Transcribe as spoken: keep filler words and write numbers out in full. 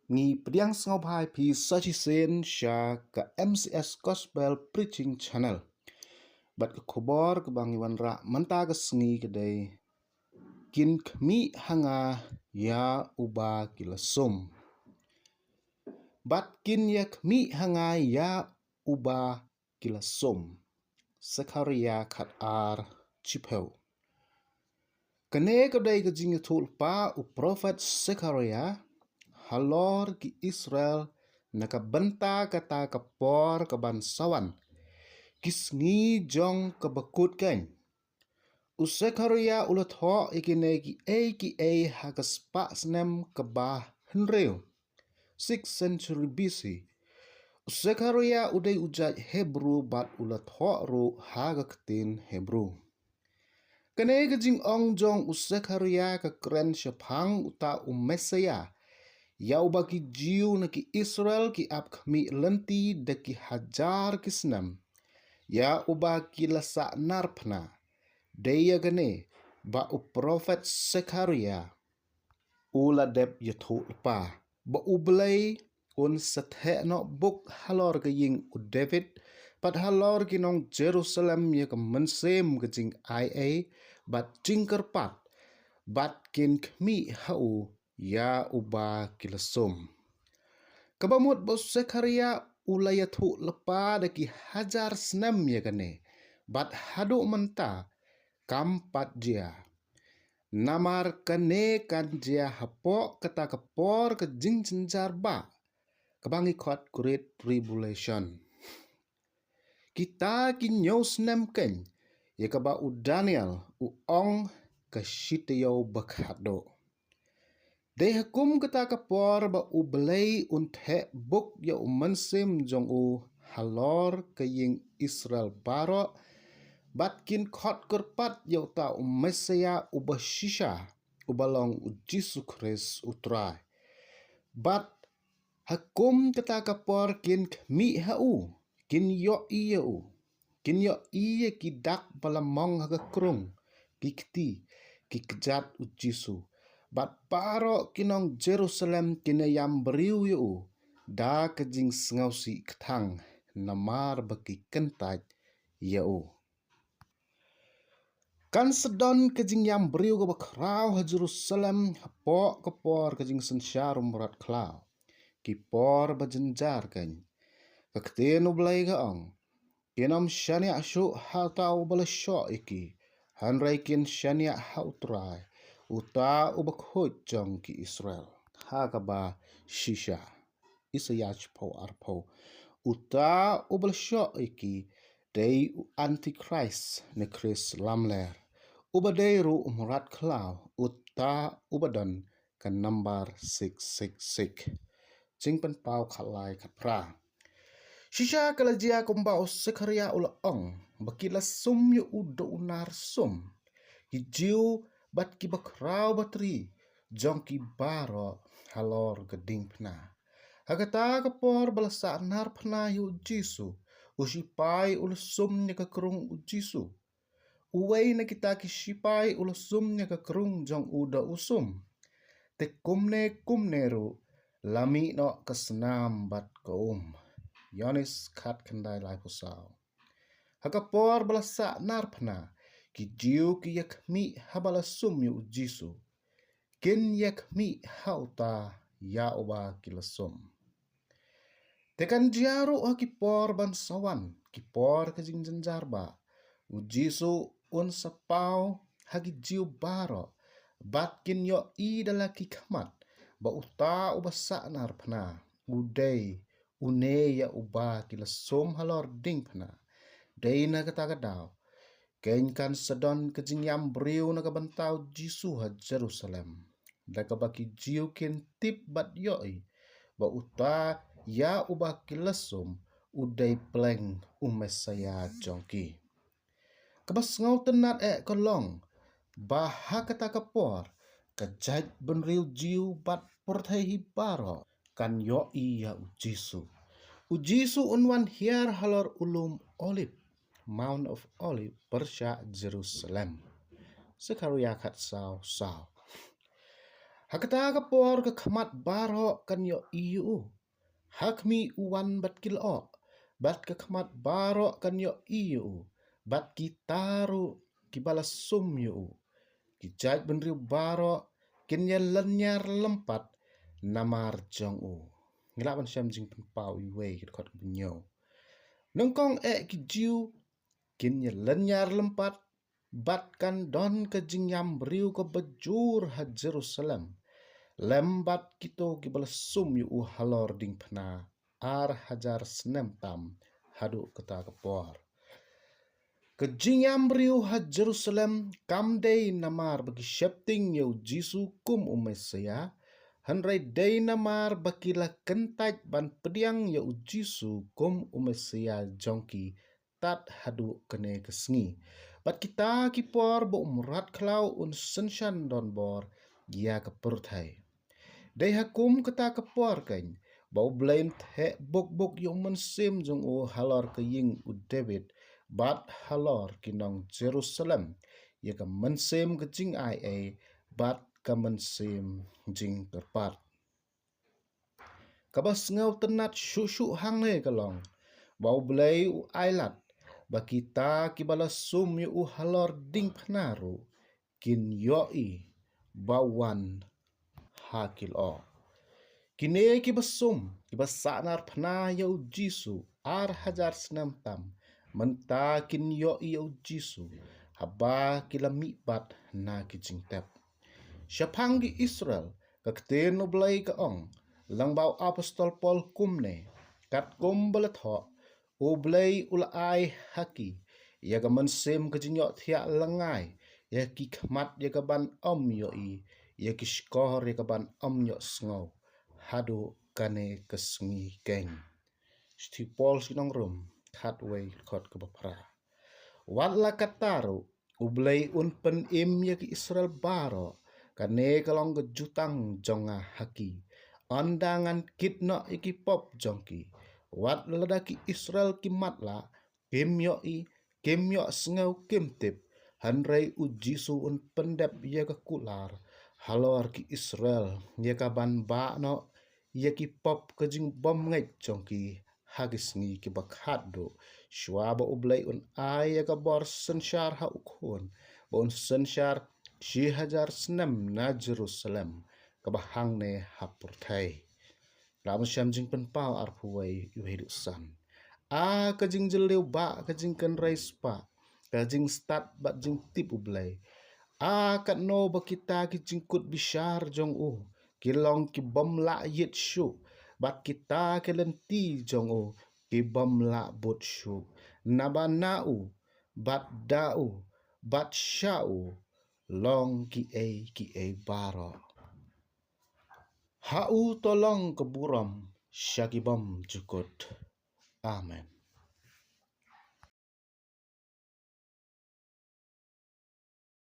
Ngi pdiang sngewbha ïa phi sa shisien sha ka M C S Gospel Preaching Channel. Bad ka khubor kaba ngi wanrah mynta ka sngi ka dei: Kin khmih ha nga ïa uba ki la sum. Bad kin ïa khmih ha nga ïa uba ki la sum. Sekharia khat ar, shiphew. Kane ka dei ka jingïathuhlypa u prophet Sekharia halor ki Israel na ka bynta kata ka por kaban sa wan, ki sngi jong kaba kut keiñ. U Sekharia u la thoh ïa kine kiei kiei ha ka spah snem kaba hynriew, sixth century B C. U Sekharia u dei u jait Hebru bad u la thoh ruh ha ka ktien Hebru. Kane ka jingong jong u Sekharia ka kren shaphang uta u Messaïah, ïa uba ki Jiw na ki Israel ki ap khmih lynti da ki hajar ki snem, ïa uba ki la sahnarphna. Dei ïa kane ba u prophet Sekharia u la dep ïathuhlypa ba U Blei un sa theh noh buk halor ka ïing u David, bad halor ki nong Jerusalem ïa ka mynsiem ka jingai ei bad jingkyrpad, bad kin khmih ha u ïa uba ki la sum. Kaba mut ba u Sekharia u la ïathuhlypa da ki hajar snem ïa kane, bad haduh mynta kam pat jia. Namar kane kan jia hapoh kata ka por ka jingjynjar ba kaba ngi khot Great Tribulation. Kita ki hynñiew snem keiñ ïa kaba u Daniel u ong ka shi taïew ba khatduh. Dei ha kum kata ka por ba U Blei un theh buk ïa u mynsiem jong u halor ka ïing Israel baroh, bad kin khot kyrpad ïa uta u Messaïah uba shisha, uba long u Jisu Khrist u Trai. Bad ha kum kata ka por kin khmih ha u, kin ïohi ïa u, kin ïohi ïa ki dak ba la mong ha ka krung, ki kti, ki kjat u Jisu. Bad baroh ki nong Jerusalem kin ïam briew ïa u da ka jingsngewsih kthang, namar ba ki kyntait ïa u. Kan sa don ka jingïam briew kaba khraw ha Jerusalem hapoh ka por ka jingsynshar u mrad khlaw, ki por ba jynjar keiñ. Ka ktien U Blei ka ong: Kin ym shaniah shuh ha uta uba la shoh ïa ki, hynrei kin shaniah ha U Trai, uta uba khuid jong ki Israel. Ha kaba shisha, Isaïah shiphew arphew. Uta uba la shoh ïa ki dei u Antichrist ne Khrist lamler, uba dei ruh u mrad khlaw, uta uba don ka nambar six six six. Jingpynpaw khatlai khatphra. Shisha ka la jia kumba u Sekharia u la ong, ba ki la sum ïa u da u nar sum, ki Jiw bad ki bakhraw batri jong ki baroh halor ka diengphna. Ha kata ka por ba la sahnarphna ïa u Jisu, u sipai u la sum ïa ka krung u Jisu. Uwei na kita ki sipai u la sum ïa ka krung jong u da u sum. Te kumne kumne ruh la mih noh ka snam bad ka um. Ïoannis khatkhyndai laiphew saw. Ha ka por ba la sahnarphna, ki Jiw ki ïakhmih haba la sum ïa u Jisu. Kin ïakhmih ha uta ïa uba ki la sum. Te kan jia ruh ha ki por ban sa wan, ki por ka jingjynjar ba u Jisu un sa paw ha ki Jiw baroh, bad kin ïohi da la ki khmat ba uta uba sahnarphna u dei une ïa uba ki la sum halor diengphna. Dei na kata ka daw, keiñ kan sa don ka jingïam briew na ka bynta u Jisu ha Jerusalem, da kaba ki Jiw kin tip bad ïohi ba uta ïa uba ki la sum u dei pleng u Messaïah jong ki. Kaba sngewtynnat eh ka long ba ha kata ka por ka jaitbynriew Jiw bad pyrthei hi baroh kan ïohi ïa u Jisu. U Jisu un wan hiar halor u lum Olib, Mount of Olive, pyrshah Jerusalem. Sekharia khatsaw saw. Ha kata ka por ka khmat baroh kan ïohi ïa u. Ha khmih u wan bad ki lyoh, bad ka khmat baroh kan ïohi ïa u, bad kita ruh kiba la sum ïa u. Ki jaitbynriew baroh kin ïa lynñiar lympat namar jong u. Ngi lah ban shem jingpynpaw iwei ki dkhot kaba hynñiew. Nyngkong eh ki Jiw kin ïa lynñiar lympat, bad kan don ka jingïam briew kaba jur ha Jerusalem, lem bad kito kiba la sum ïa u halor diengphna ar hajar snem tam haduh kata ka por. Ka jingïam briew ha Jerusalem kam dei namar ba ki sheptieng ïa u Jisu kum u Messaïah, hynrei dei namar ba ki la kyntait ban pdiang ïa u Jisu kum u Messaïah jong ki tad haduh kane ka sngi. Bad kita ki por ba u mrad khlaw un synshar donbor ïa ka pyrthei. Dei ha kum kata ka por keiñ ba U Blei un theh buk buk ïa u mynsiem jong u halor ka ïing u David, bad halor ki nong Jerusalem, ïa ka mynsiem ka jingai ei, bad ka mynsiem jingkyrpad. Kaba sngewtynnat shuh shuh hangne ka long ba U Blei u ailad ba kita kiba la sum ïa u halor diengphna ruh kin ïohi ba u wan ha ki lyoh. Kine kiba sum, kiba sahnarphna ïa u Jisu ar hajar snem tam, mynta kin ïohi ïa u Jisu haba ki la mihpat na ki jingtep. Shaphang ki Israel, ka ktien U Blei ka ong lyngba u apostol Paul kumne: Katkum ba la thoh, U Blei u la ai ha ki ïa ka mynsiem ka jingïohthiah lyngngai, ïa ki khmat ïa ka ban ym ïohi, ïa ki shkor ïa ka ban ym ïohsngew, haduh kane ka sngi keiñ. Shithi Paul sha ki nong Rom, khatwei, dkhot kaba phra. Wat la katta ruh, U Blei un pynim ïa ki Israel baroh. Kane ka long ka jutang jong nga ha ki, ynda ngan kit noh ïa ki pop jong ki. Wat lada ki Israel ki matlah, kim ïohi, kim ïohsngew, kim tip, hynrei u Jisu un pyndep ïa ka kular halor ki Israel, ïa ka ban bah noh ïa ki pop ka jingbymngeit jong ki ha ki sngi kiba khatduh, shuwa ba U Blei un ai ïa ka bor synshar ha u Khun, ba un synshar shi hajar snem na Jerusalem kaba hangne ha pyrthei. Lah ban shem Jingpynpaw arphew wei, iwei haduh san. A ka jingjylliew bah, ka jingkynrei spah, ka jingstad bad jingtip U Blei. A katno ba kita ki jingkut bishar jong u ki long ki bym lah ïit shuh, bad kita ki lynti jong u ki bym lah bud shuh. Naba na u, bad da u, bad sha u long kiei kiei baroh. Ha u to long ka burom sha ki bymjukut. Amen.